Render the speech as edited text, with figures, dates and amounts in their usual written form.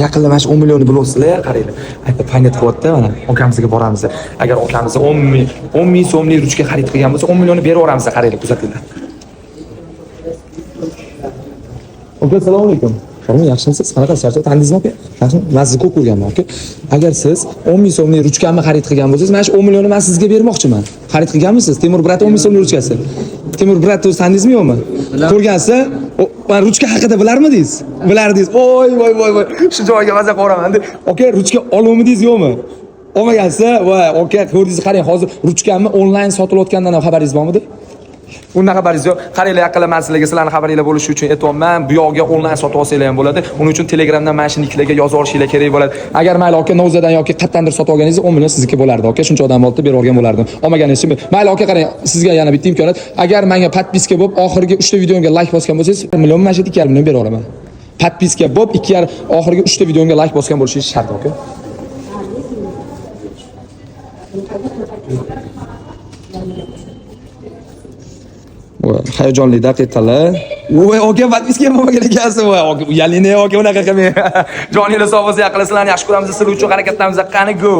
Yaqinda mana shu 10 millionni bilasizlar, qaranglar. Aytdi, paynet qilyapti, mana akamizga boramiz. Agar akamiz 10 ming, 10 ming so'mlik ruchka xarid qilgan bo'lsa, 10 millionni berib yuboramiz, qaranglar, kuzatinglar. Aka, assalomu alaykum. Xo'rmi, yaxshimisiz? Qanaqasiz? Charchab tanidingizmi aka? Yaxshimi? Men sizni ko'p ko'rganman aka. Agar siz 10 ming so'mlik ruchkamni xarid qilgan bo'lsangiz, mana shu 10 millionni men sizga bermoqchiman. Xarid qilganmisiz? Temur brat 10 ming so'mlik ruchkasi. Temur brat o'zi tanidingizmi yo'qmi? Ko'rgansiz? Man ruchka haqida bilarmidingiz? Bilardingiz. Voy, voy, voy, voy. Shu joyga maza qilaman. Aka, ruchka oluvmidingiz yo'qmi? Olmagansiz? Voy, aka, ko'rdingiz, qarang, hozir ruchkamni onlayn sotilayotganidan ham xabaringiz bormidi? Undan xabaringiz yo'q. Qaranglar, yaqinda men sizlarga sizlarning xabaringlar bo'lishi uchun aytyapman. Bu yoqga onlayn sotib olsanglar ham bo'ladi. Uning uchun Telegramdan mana shu nicklarga yozib olishinglar kerak bo'ladi. Agar mayli aka Novzadan yoki qayerdandir sotib olganingizda 10 million sizniki bo'lardi aka. Shuncha odam oldi, berib olgan bo'lardim. Olmaganingiz uchun mayli aka, qarang, sizga yana bitta imkoniyat. Agar menga подписка bo'lib, oxirgi 3 ta videomga like bosgan bo'lsangiz, 1 million mana shu 2,5 million berib yuboraman. Подписка bo'lib, 2,5 oxirgi 3 ta videomga like bosgan bo'lishingiz shart aka. Voy, hayajonli daqiqalar. Voy, aka, подписка bo'lmagan ekansiz. Voy, aka, uyalinglar, aka, unaqa qilmang. Joninglar sog' bo'lsa, yaqinlar, sizlarni yaxshi ko'ramiz, sizlar uchun harakatdamiz. Qani go.